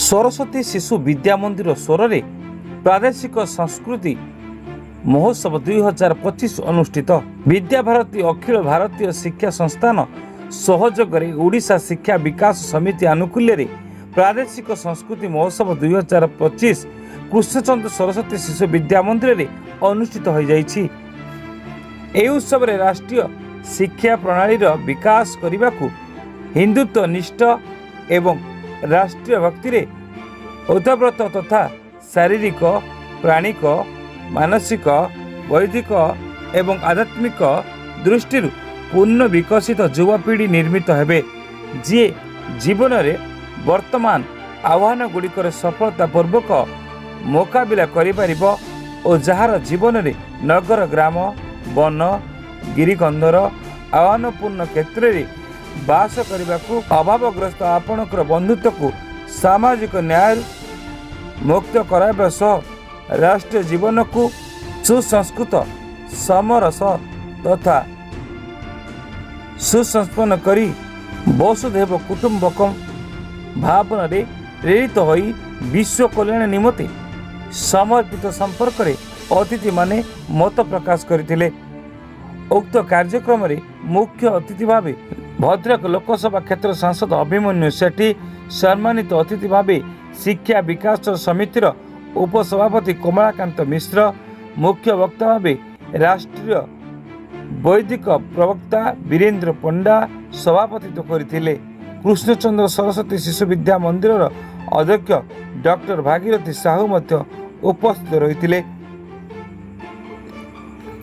ସରସ୍ୱତୀ ଶିଶୁ ବିଦ୍ୟା ମନ୍ଦିର ସୋରରେ ପ୍ରାଦେଶିକ ସଂସ୍କୃତି ମହୋତ୍ସବ 2025 ଅନୁଷ୍ଠିତ। ବିଦ୍ୟାଭାରତୀ ଅଖିଳ ଭାରତୀୟ ଶିକ୍ଷା ସଂସ୍ଥାନ ସହଯୋଗରେ ଓଡ଼ିଶା ଶିକ୍ଷା ବିକାଶ ସମିତି ଆନୁକୂଲ୍ୟରେ ପ୍ରାଦେଶିକ ସଂସ୍କୃତି ମହୋତ୍ସବ 2025 କୃଷ୍ଣଚନ୍ଦ୍ର ସରସ୍ୱତୀ ଶିଶୁ ବିଦ୍ୟା ମନ୍ଦିରରେ ଅନୁଷ୍ଠିତ ହୋଇଯାଇଛି। ଏହି ଉତ୍ସବରେ ରାଷ୍ଟ୍ରୀୟ ଶିକ୍ଷା ପ୍ରଣାଳୀର ବିକାଶ କରିବାକୁ ହିନ୍ଦୁତ୍ୱ ନିଷ୍ଠ ଏବଂ ରାଷ୍ଟ୍ରୀୟ ଭକ୍ତିରେ ଓତପ୍ରୋତ ତଥା ଶାରୀରିକ, ପ୍ରାଣିକ, ମାନସିକ, ବୌଦ୍ଧିକ ଏବଂ ଆଧ୍ୟାତ୍ମିକ ଦୃଷ୍ଟିରୁ ପୂର୍ଣ୍ଣ ବିକଶିତ ଯୁବପିଢ଼ି ନିର୍ମିତ ହେବେ, ଯିଏ ଜୀବନରେ ବର୍ତ୍ତମାନ ଆହ୍ୱାନ ଗୁଡ଼ିକର ସଫଳତା ପୂର୍ବକ ମୁକାବିଲା କରିପାରିବ ଓ ଯାହାର ଜୀବନରେ ନଗର, ଗ୍ରାମ, ବନ, ଗିରିକନ୍ଧର ଆହ୍ୱାନପୂର୍ଣ୍ଣ କ୍ଷେତ୍ରରେ ବାସ କରିବାକୁ ଅଭାବଗ୍ରସ୍ତ ଆପଣଙ୍କର ବନ୍ଧୁତ୍ୱକୁ ସାମାଜିକ ନ୍ୟାୟରୁ ମୁକ୍ତ କରାଇବା ସହ ରାଷ୍ଟ୍ରୀୟ ଜୀବନକୁ ସୁସଂସ୍କୃତ, ସମରସ ତଥା ସୁସମ୍ପନ୍ନ କରି ବସୁଧୈବ କୁଟୁମ୍ବକମ୍ ଭାବନାରେ ପ୍ରେରିତ ହୋଇ ବିଶ୍ୱ କଲ୍ୟାଣ ନିମନ୍ତେ ସମର୍ପିତ ସମ୍ପର୍କରେ ଅତିଥିମାନେ ମତ ପ୍ରକାଶ କରିଥିଲେ। ଉକ୍ତ କାର୍ଯ୍ୟକ୍ରମରେ ମୁଖ୍ୟ ଅତିଥି ଭାବେ ଭଦ୍ରକ ଲୋକସଭା କ୍ଷେତ୍ର ସାଂସଦ ଅଭିମନ୍ୟୁ ସେଠୀ, ସମ୍ମାନିତ ଅତିଥି ଭାବେ ଶିକ୍ଷା ବିକାଶ ସମିତିର ଉପସଭାପତି କମଳାକାନ୍ତ ମିଶ୍ର, ମୁଖ୍ୟ ବକ୍ତା ଭାବେ ରାଷ୍ଟ୍ରୀୟ ବୈଦିକ ପ୍ରବକ୍ତା ବୀରେନ୍ଦ୍ର ପଣ୍ଡା ସଭାପତିତ୍ୱ କରିଥିଲେ। କୃଷ୍ଣଚନ୍ଦ୍ର ସରସ୍ୱତୀ ଶିଶୁ ବିଦ୍ୟା ମନ୍ଦିରର ଅଧ୍ୟକ୍ଷ ଡକ୍ଟର ଭାଗୀରଥୀ ସାହୁ ମଧ୍ୟ ଉପସ୍ଥିତ ରହିଥିଲେ।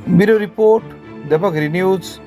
Bureau report, Devagiri news.